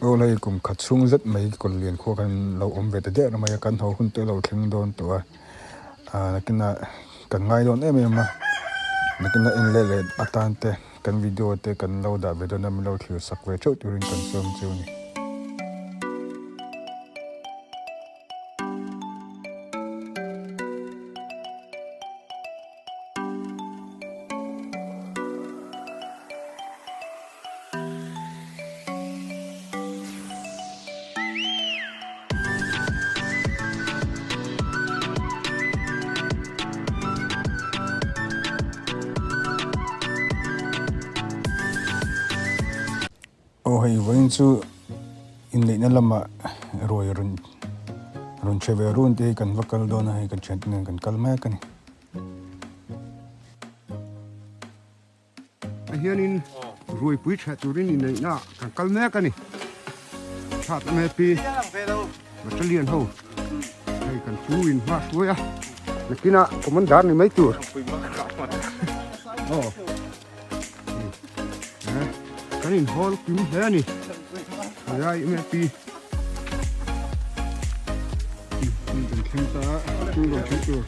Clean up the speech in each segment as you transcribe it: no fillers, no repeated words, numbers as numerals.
Aw hei kum khat chhung zet mai Kawllian khua khan lo awm ve ta der mai a, kan haw hun te lo thleng dawn tawh a, ah nakinah kan ngai dawn em em a, nakinah en leh leh atan te kan video te kan lo dah ve dawn a, min lo thlir sak ve theuh turin kan sawm cheu a ni. Aw hei vawiin chu inneihna lamah ruai rawn rawn che ve run te hi kan va kal dawn a hei kan thiante nen kan kal mek a ni. A hianin ruaipui ṭheh turin inneihna kan kal mek a ni. Thla ta mai pi Battalion ho hei kan pu in hma hruai a nakinah commander ni mai tur. Aw kan inhawl kim hle a ni. Helai em pi kan thleng ta a chu rawn thleng tur.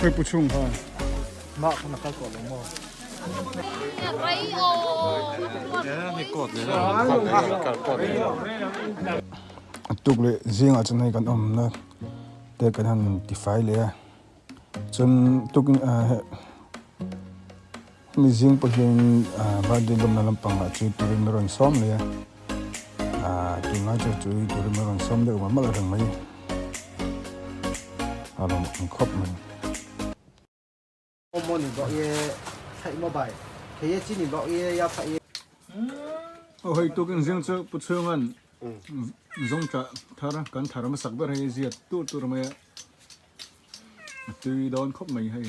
Hei pu chhung kha. Mah kha na kal tawh lo maw? A tuk leh zingah chuan hei kan awmna te kan han tifai leh a chuan tukin ah heh hemi zing pawh hian ah birthday lawmna lampangah chu turin min rawn sawm leh a ah tunlai chu chu turin min rawn sawm deuh malh malh reng mai a lawm ang khawp mai. Aw hei tukin zing chu Pu Chhunga'n zawngṭah thar kan thar hmasak ber hei ziat tur tur mai a, a tui dawn khawp mai hei,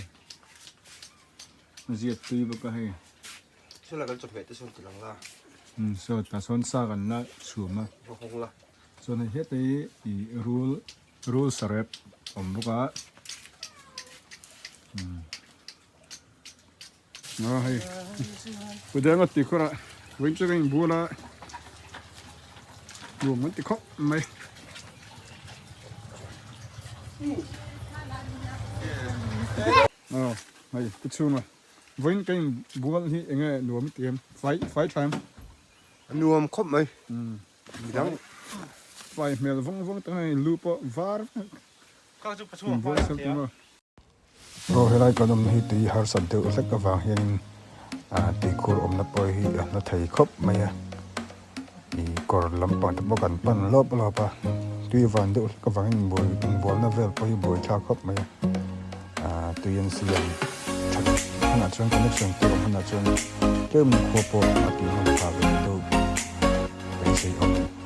a ziat tui bawk a hei. Saw tah sawn sa kan la chhum a, chuan hei heta hi ih rul Rul sarep awm bawk a. A hei Pudenga ti khawrah vawiin chu ka inbual a nuam an ti khawp mai. Aw hei pu chhunga vawiin ka inbual hi enge nuam i ti em fai fai tha em? Nuam khawp mai. Midang fai hmel vawng vawng tak a lu pawh var vek in buai sel tum a. Aw helai kan awmna hi tui harsat deuh hlek avang hianin ah tuikhur awmna pawh hi a hla thei khawp mai a ih kawr lampang te pawh kan pan lawp lawp a tui van deuh hlek avangin inbual inbualna vel pawh hi buaithlak khawp mai a ah tui an siam that hunah chuan connection te awm hunah chuan tlem khua pawh a tih nawm phah ve deuh. Beisei awm.